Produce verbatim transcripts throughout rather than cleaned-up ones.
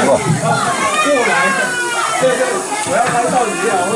过来，这个我要拍照，你好，喂。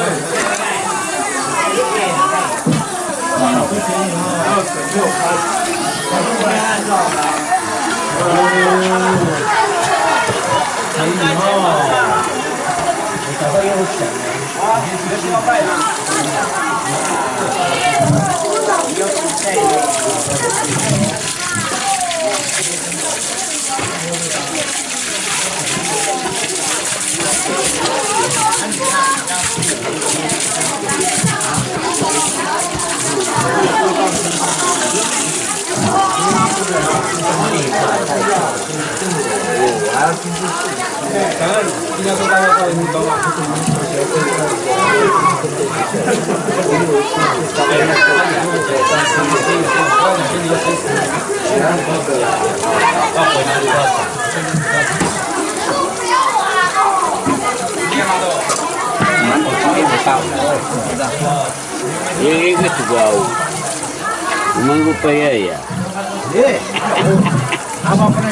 Iri ke tukau. Umang ku payaya.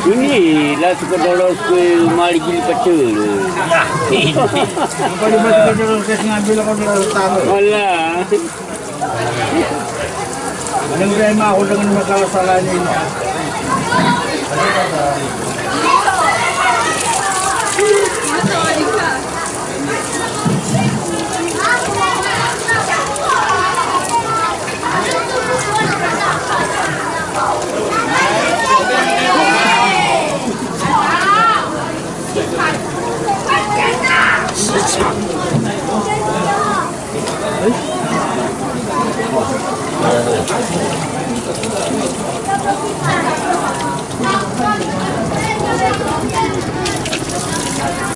Ini lah suka dolos ke mali gili pacul. Alah. Manang dia mah, aku dengan masalah-masalah ini.